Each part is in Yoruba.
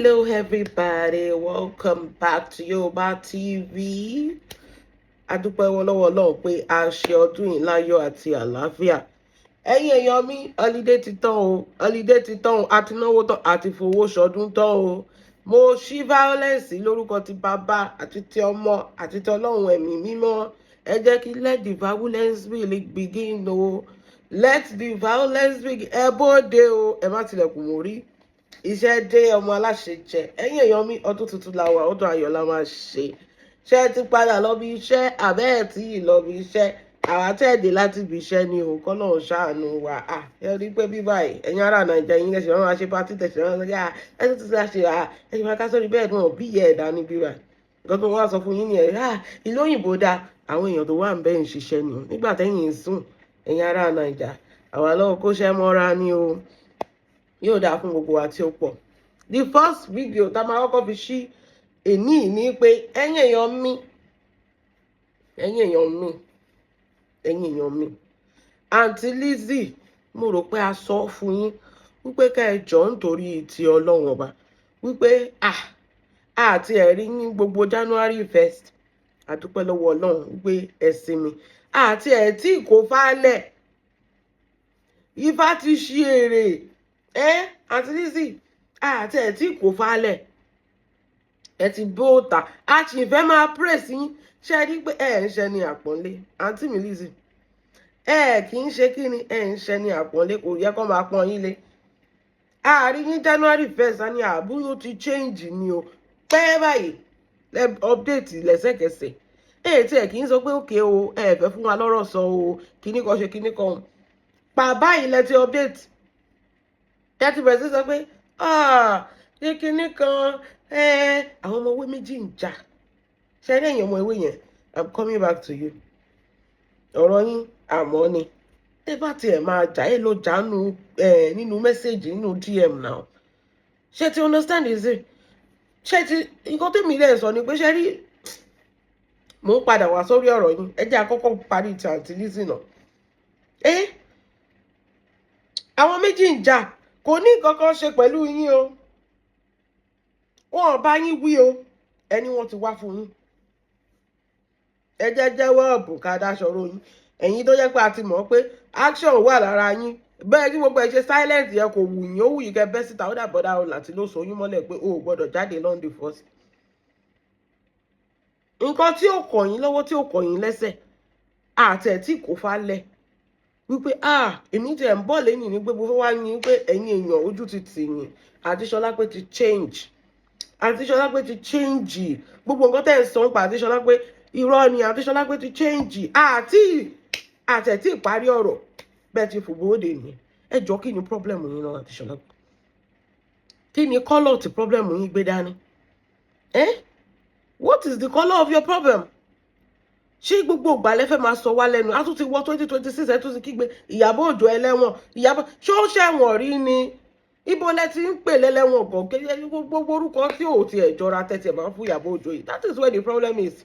Hello everybody, welcome back to Yoruba TV. A dúpẹ́ lọ́wọ́ Ọlọ́run pé a ṣe ọdún yìí láyọ̀ àti àlàáfíà. Ẹ̀yin èèyàn mi, holiday ti tán o, holiday ti tán o, a ti náwó tán, àti fowó ṣọdún tán o. Mo ṣí violence lórúkọ ti bàbá àti ti ọmọ àti ti Ọlọ́run ẹ̀mí mímọ́. Ẹ jẹ́ kí let the violence really begin o. Let the violence begin. Ẹ bóde o, ẹ má tilẹ̀kùn mórí, iṣẹ́ dé, ọmọ aláṣẹ jẹ. Ẹ̀yin èèyàn mi, ọdún tuntun la wà, ọdún ayọ̀ la máa ṣe. Ṣé ẹ ti padà lọ bí iṣẹ́ àbẹ́ ẹ̀ tí ì lọ bí iṣẹ́? Àwa tẹ́ẹ̀dé láti bí iṣẹ́ ni o, kọ́nà ṣàánú wa. À ẹ rí pé bí báyìí, ẹ̀yin ará Nàìjíríà, ẹ̀yin lẹ́sìn máa ṣe party tẹ̀sán máa ṣe ẹ tó ti ṣe à ẹ ṣe máa ká sórí bẹ́ẹ̀ náà bí ìyá ẹ̀dá ní bí báyìí. Nǹkan tó wá sọ fún yín nìyẹn. À ìlú òyìnbó dáa, àwọn èèyàn tó wà ń bẹ́ẹ̀ ń ṣiṣẹ́ ni o. Nígbà tẹ́yìn ń sùn, ẹ̀yin ará Nàìjà, àwa lọ́wọ́ kó ṣẹ́ mọ́ra ni o. Yóò dáa fún gbogbo wa tí ó pọ̀. The first video tá a máa kọ́kọ́ fi ṣí èní ní pé, ẹ̀yin èèyàn mi, ẹ̀yin èèyàn mi, ẹ̀yin èèyàn mi, Aunty Lizzy, mo rò pé a sọ fún yín wípé ká ẹ jọ̀ọ́ nítorí ti Ọlọ́run Ọba, wípé ah, àti ẹ̀rí ní gbogbo January 1st, àdúpẹ́ lọ́wọ́ Ọlọ́run wípé ẹ sinmi, àti ẹ̀ tí kò fálẹ̀, ifá ti ṣí èrè ẹ. Aunty Lizzy, àti ẹ̀ tí kò falẹ̀, ẹ ti bóòtà, a sì fẹ́ máa praise yín. Ṣe é rí pé ẹ ń ṣe ní àpọ́nlé, àǹtí mi Lizzy? Ẹ kì í ṣe kí ni, ẹ ń ṣe ní àpọ́nlé, kò yẹ kó máa pọ́n yín lé. Àárín ní January 1st, á ní àbúrò ti change ni o. Pẹ́ báyìí update lẹ́sẹ̀kẹsẹ̀. Ẹ tí ẹ kì í sọ pé òkè o, ẹ fẹ́ fún wa lọ́rọ̀ sọ o, kíní kan ṣe kíní kan pa báyìí lẹ ti update, tẹ́tí bẹ̀rẹ̀ sí sọ pé ṣé kinní kan àwọn ọmọ ewé méjì ń jà. Ṣe rí ẹ̀yin ọmọ ewé yẹn, I'm coming back to you. Ọ̀rọ̀ yín àmọ́ ni tẹ́ bá tiẹ̀ máa jà, ẹ lọ jà nínú message, nínú DM now. Ṣé ti understand? Is it ṣé ti nǹkan tèmi lè sọ ni pé, ṣe rí, mò ń padà wá sórí ọ̀rọ̀ yín. Ẹ jẹ́ àkọ́kọ́ parí ti Aunty Lizzy náà. Ẹ àwọn méjì ń jà, kò ní nǹkan kan ṣe pẹ̀lú yín o. Wọn ò bá yín wí o. Ẹni wọ́n ti wá fún yín, ẹ jẹ́ jẹ́wọ́ ọ̀bùn ká dáṣọ ro yín. Ẹ̀yin tó jẹ́ pé a ti mọ̀ pé action wà lára yín, bẹ́ẹ̀ kí gbogbo ẹ̀ ṣe silent yẹn kò wù yín, ó wù yín kẹ́ bẹ́ síta. Ó dàbọ̀ dá ọ̀là tí ló so yín mọ́lẹ̀ pé o ò gbọ́dọ̀ jáde on the first. Nǹkan tí ó kọ̀ yín lọ́wọ́, tí ó kọ̀ yín lẹ́sẹ̀, àti ẹ̀ tí kò falẹ̀ wípé ah, èmi tiẹ̀ ń bọ̀ lẹ́yìn ní pé mo fẹ́ wá yín pé ẹ̀yin èèyàn, ojú ti tì yín. Àti Ṣọlá pé ti change, Àǹtí Ṣọlá pé ti change. Gbogbo nǹkan tẹ́ ẹ̀ sọ ń pa Àǹtí Ṣọlá pé irọ́ ni, Àǹtí Ṣọlá pé ti change. Àti ẹ̀ tí ìparí ọ̀rọ̀ bẹ́ẹ̀ ti fòbóde nìyẹn. Ẹ jọ, kí ni problem yín náà, Àǹtí Ṣọlá? Kí ni colour tí problem yín gbé dání? Eh, what is the colour of your problem? Ṣé gbogbo ìgbà lẹ fẹ́ máa sọ wá lẹ́nu? A tún ti wọ 2026, ẹ tún ti kígbe Ìyábọ̀ Òjó ẹlẹ́wọ̀n. Ìyábọ̀ ṣó ṣẹ̀wọ̀n rí ni? Ibo lẹ ti ń pè lẹ́lẹ́wọ̀n gan? Gbogbo orúkọ tí ò tiẹ̀ jọra tẹ́tí ẹ̀ máa ń fún Ìyábọ̀ Òjó yìí, that is where the problem is.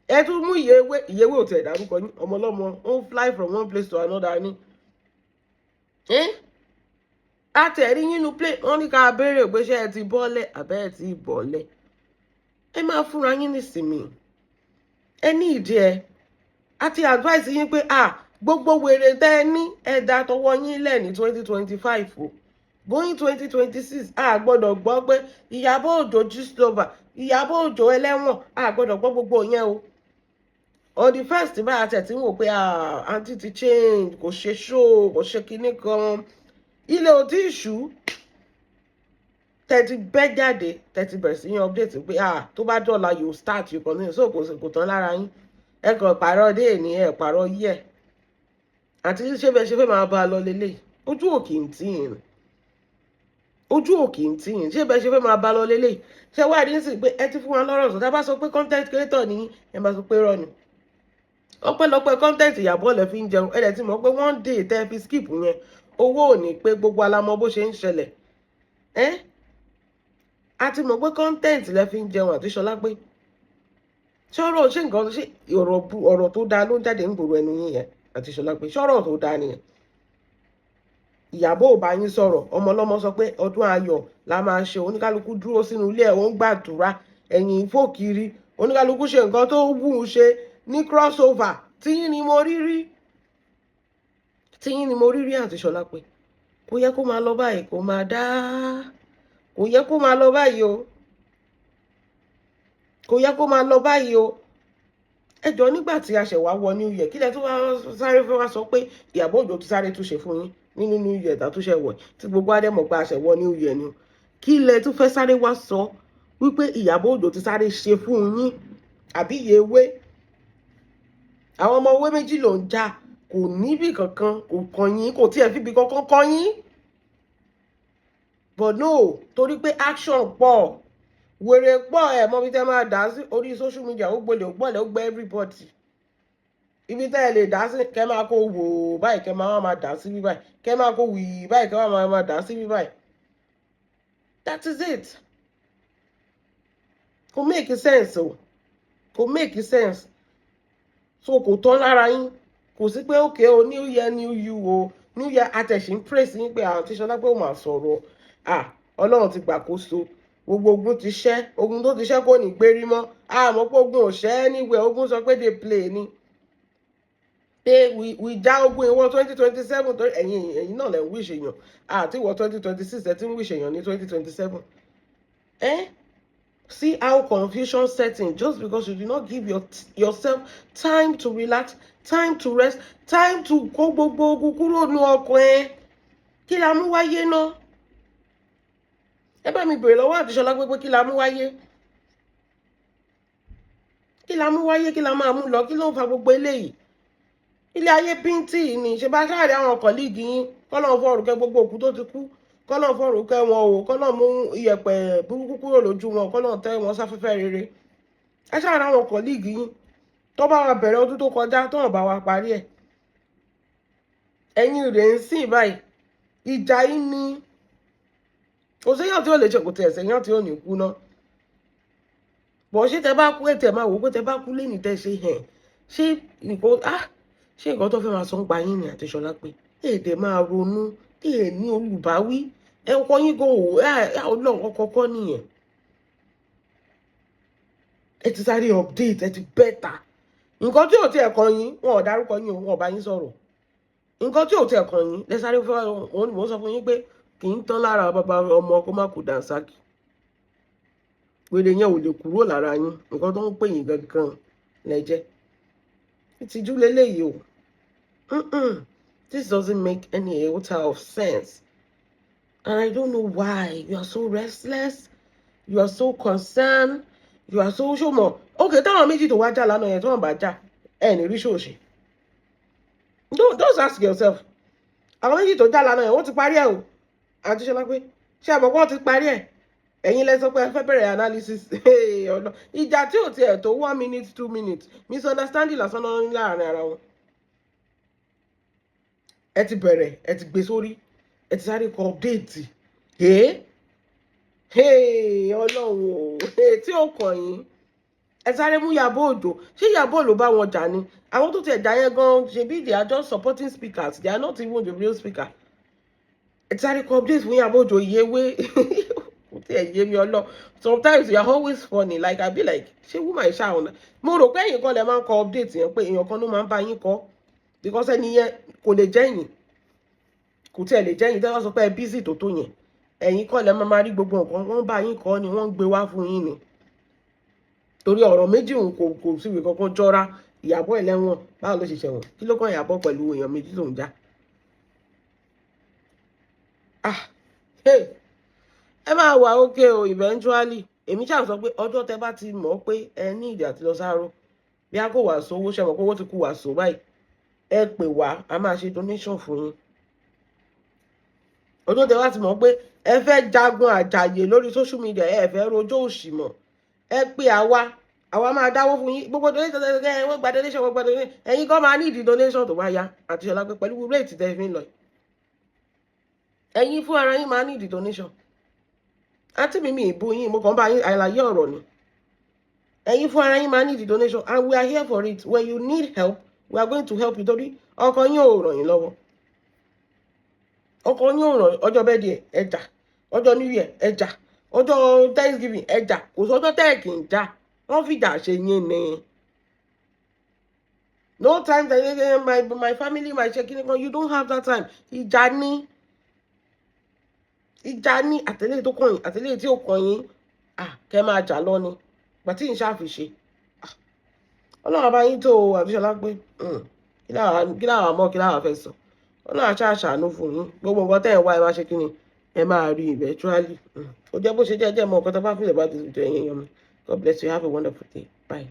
Ẹ tún mú ìyẹwé, ìyẹwé ò tiẹ̀ dárúkọ yín. Ọmọlọ́mọ ó ń fly from one place to another ni. Àtẹ̀rí nínú play, wọ́n ní ká béèrè pé ṣé ẹ ti bọ́lẹ̀ àbẹ́ ẹ ti bọ́lẹ̀. Ẹ máa fúnra yín nísìnyí, ẹ ní ìdí ẹ àti advice yín pé ah, gbogbo wèrè tẹ́ ẹ ní, ẹ dá tọwọ́ yín lẹ̀ ní 2025 o, going 2026. A gbọ́dọ̀ gbọ́ pé Ìyábọ̀ Òjó Gistlover, Ìyábọ̀ Òjó ẹlẹ́wọ̀n, a gbọ́dọ̀ gbọ́ gbogbo yẹn o. On the first báyà tẹ̀ tí ń wò pé àǹtí ti change, kò ṣe show, kò ṣe kinní kan, ilé ò tí ì ṣú, tẹ́tí bẹ́ jáde, tẹ́tí bẹ̀rẹ̀ sí yín update pé ah, tó bá dọ̀la, you start, you continue. So kò tán lára yín. Ẹ kàn pààrọ̀ dé ní, ẹ pààrọ̀ yí ẹ̀. Àti ṣé bẹ́ẹ̀ ṣe fẹ́ máa bá a lọ lélẹ̀? Ojú òkì ń tì yín, ojú òkì ń tì yín. Ṣé bẹ́ẹ̀ ṣe fẹ́ máa bá a lọ lélẹ̀? Ṣé wàá rí sí pé ẹ ti fún wa lọ́rọ̀ sọ? Tá a bá sọ pé content creator ni ẹ máa sọ pé rọ ni, ọpẹ́lọpẹ́ content Ìyábọ̀ lẹ fi ń jẹun. Ẹ dẹ̀ ti mọ̀ pé one day tẹ́ fi skip yẹn, owó ò ní pé. Gbogbo alamọ bó ṣe ń ṣẹlẹ̀. Ẹ́ a ti mọ̀ pé content lẹ fi ń jẹun. Àti Ṣọlá pé ṣọ́rọ̀ ṣé nǹkan ṣé ọ̀rọ̀ tó dáa ló ń jáde ń gbòòrò ẹnu yín yẹn? Àti Ṣọlá pé ṣọ́rọ̀ tó dáa nìyẹn. Ìyàbọ̀ ò bá yín sọ̀rọ̀. Ọmọ ọlọ́mọ sọ pé ọdún ayọ̀ la máa ṣe. Oníkálukú dúró sínú ilé ẹ̀, ó ń gbàdúrà. Ẹ̀yìn fò kiri, oníkálukú ṣe nǹkan tó wù ú ṣe ní crossover. Tíyín ni mo rí rí, tíyín ni mo rí rí. Àǹtí Ṣọlá pé kò yẹ kó máa lọ báyìí, kó máa dá, kò yẹ kó máa lọ báyìí o, kò yẹ kó máa lọ báyìí o. Ẹ jọ, nígbà tí a ṣẹ̀ wá wọ New Year, kí lẹ tó wá sáré fẹ́ wá sọ pé Ìyábọ̀ Òjó tó sáré túnṣe fún yín nínú New Year tó ṣe wọ̀, tí gbogbo adé mọ̀ pé a ṣẹ̀ wọ New Year ni? Kí lẹ tún fẹ́ sáré wá sọ wípé Ìyábọ̀ Òjó ti sáré ṣe fún yín? Àbí Yewé, àwọn ọmọ owó méjì ló ń jà, kò níbì kankan, kò kàn yín, kò tiẹ̀ fíbi kankan kàn yín. But no, torí pé action pọ̀, wèrè pọ̀, ẹ̀ mọ̀ bí tẹ́ máa dá sí orí social media. Ó gbolè, ó gbọ́lẹ̀, ó gbẹ́ everybody. Ibi tẹ́ ẹ lè dá sí, kẹ́ máa kó wò báyìí, kẹ́ máa máa dá sí bí báyìí, kẹ́ máa kó wì báyìí, kẹ́ máa máa dá sí bí báyìí. That is it. Kò make sense o, kò make sense. So kò tán lára yín, kò sí pé okay o, New Year, new you o. New Year àtẹ̀sí ń praise yín pé Àǹtí Ṣọlá pé ó máa sọ̀rọ̀. Ah, Ọlọ́run ti gbàkóso, gbogbo ogun ti ṣẹ́, ogun tó ti ṣẹ́ kò ní gbérí mọ́. Àmọ́ pé ogun ò ṣẹ́ anywhere. Ogun sọ pé dey play ni, pé we já ogun ìwọ 2027, torí ẹ̀yin náà lẹ̀ ń wish èèyàn àti ìwọ 2026, ẹ̀ tí ń wish èèyàn ní 2027. Eh? See how confusion set in just because you did not give yourself time to relax, time to rest, time to kó gbogbo ogun kúrò ní ọkàn ẹ. Kí la mú wáyé náà? Ẹ bá mi bèrè lọ́wọ́ Àǹtí Ṣọlá pé kí la mú wáyé? Kí la mú wáyé? Kí la máa mú lọ? Kí ló ń fa gbogbo eléyìí? Ilé ayé píntì ni ṣe bá sáré. Àwọn colleague yín, kọ́lọ́n fọ̀rùn kẹ́ gbogbo òkú tó ti kú, kọ́lọ́n fọ̀rùn kẹ́ wọn o, kọ́lọ́n mú iyẹ̀pẹ̀ burúkú kúrò lójú wọn, kọ́lọ́n tẹ́ wọn sáfẹ́fẹ́ rere. Ẹ ṣáà àwọn colleague yín tó bá wa bẹ̀rẹ̀ ọdún tó kọjá, tó hàn bá wa parí ẹ̀, ẹ̀yin rẹ̀ ń sìn báyìí. Ìjà yìí ni kò séyàn tí ò lè ṣe, kò tiẹ̀ séyàn tí ò ní kú ná bọ̀. Ṣé tẹ bá kú, ẹ̀ tẹ̀ máa wò ó pé tẹ bá kú lẹ́nìí, tẹ́ ṣe hẹ̀, ṣé nǹkan, ah, ṣé nǹkan tó fẹ́ máa sọ ń pa yín ni? Àǹtí Ṣọlá pé èdè máa ronú, ẹ̀ ní olùbáwí, ẹ kọ́ yín gan ò ẹ ọlọ́run kọ́kọ́ nìyẹn. Ẹ ti sáré update, ẹ ti better. Nǹkan tí ò tiẹ̀ kàn yín, wọn ò dárúkọ yín o, wọn ò bá yín sọ̀rọ̀. Nǹkan tí ò tiẹ̀ kàn yín lẹ sáré fẹ́. Òun ni mò ń sọ fún yín pé kì í tán lára bàbá ọmọ kó má kú dànsákì. Wèrè yẹn ò lè kúrò lára yín. Nǹkan tó ń pè yín gangan lẹ́jẹ́ ìtìjú leléyìí o. This doesn't make any iota of sense and I don't know why you are so restless, you are so concerned, you are so ṣòmọ̀. Okay, táwọn méjì tó wá jà lánàá yẹn, tí wọ́n bá jà, ẹ ní rí ṣòṣì. Don't just ask yourself. Àwọn méjì tó jà lánàá yẹn, wọ́n ti parí ẹ̀ o. Àǹtí Ṣọlá pé ṣé àmọ́ wọ́n ti parí ẹ̀? Ẹ̀yin lẹ sọ pé ẹ fẹ́ bẹ̀rẹ̀ analysis ọ̀nà ìjà tí ò tiẹ̀ tó 1 minute, 2 minutes, misunderstanding lásán náà ní láàrin ara wọn. Ẹ ti bẹ̀rẹ̀, ẹ ti gbé sórí, ẹ ti sáré kọ update. Ọlọ́run o, tí ó kàn yín, ẹ sáré mú Ìyábọ̀ Òjó. Ṣé Ìyábọ̀ ló bá wọn jà ni? Àwọn tó tiẹ̀ jà yẹn gan, ṣebí they are just supporting speakers, they are not even the real speaker. Ẹ ti sáré kọ update fún Ìyábọ̀ Òjó. Ìyewé kò tiẹ̀ yé mi ọlọ́. Sometimes you are always funny. Like, I be like, ṣé woman ṣáà ọ̀nà? Mo rò pé ẹ̀yin kan lè máa ń kọ update yẹn, pé èèyàn kan ló máa ń bá yín kọ, because ẹni yẹn kò lè jẹ́ yín, kò tiẹ̀ lè jẹ́ yín. Tẹ́ wọ́n sọ pé ẹ busy tó tó yẹn, ẹ̀yin kọ́ lẹ máa máa rí gbogbo nǹkan. Wọ́n bá yín kọ́ ni, wọ́n ń gbé wá fún yín ni, torí ọ̀rọ̀ méjì òun kò síbi kankan jọra. Ìyàbọ̀ ẹlẹ́wọ̀n, báwo ló ṣe ṣẹ̀wọ̀n? Kí ló kàn Ìyàbọ̀ pẹ̀lú èèyàn méjì tó ń já? Ah hey, ẹ máa wà okay o. Eventually, èmi ṣáà sọ pé ọjọ́ tẹ bá ti mọ̀ pé ẹ ní ìdí àti lọ sáró, bí a kò wà sówó, ṣe mọ̀ pé owó ti kú wà só báyìí, ẹ pè wá, a máa ṣe donation fún yín. Ọjọ́ tẹ bá ti mọ̀ pé ẹ fẹ́ jagun àjàyè lórí social media, ẹ fẹ́ rojọ́ òṣì mọ̀, ẹ pè àwa, àwa máa dáwó fún yín. Gbogbo donation ẹ, wọ́n gba donation, wọ́n gba donation. Ẹ̀yin kan máa ní ìdí donation tó bá yá. Àǹtí Ṣọlá pé pẹ̀lú rate tẹ́ fi ń lọ, ẹ̀yin fún ara yín máa ní ìdí donation. Àǹtí mi, mi ìbú yín, mo kàn bá yín àlàyé ọ̀rọ̀ ni. Ẹ̀yin fún ara yín máa ní ìdí donation and we are here for it. When you need help, we are going to help you, torí ọkọ yín ò ràn yín lọ́wọ́. Ọkọ yín ò ràn. Ọjọ́ birthday, ẹ jà. Ọjọ́ New Year, ẹ jà. Ọjọ́ Thanksgiving, ẹ jà. Kò sọ́jọ́ tẹ́ ẹ̀ kì í jà. Wọ́n fìjà ṣe yín ni. No time that my family, my ṣe kíni kan, you don't have that time. Ìjà ní, ìjà ní. Àtẹ̀lé tó kàn yín, àtẹ̀lé tí ò kàn yín, ah, kẹ́ máa jà lọ ni gbà tí n ṣàfiṣe. Ọlọ́run bá yín tó o. Àbíṣọlá pé kí láwa mọ̀, kí láwa fẹ́ sọ? Ọlọ́run àṣà àṣàánú fún yín. Gbogbo nǹkan tẹ́ ẹ̀ wá, ẹ máa ṣe kí ni, ẹ máa rí eventually. Ó jẹ́ bó ṣe jẹ́. Jẹ́ mọ́ nǹkan tó bá fìlẹ̀ bá ti jẹ́. Ẹ̀yìn èèyàn mi, God bless you. Have a wonderful day. Bye.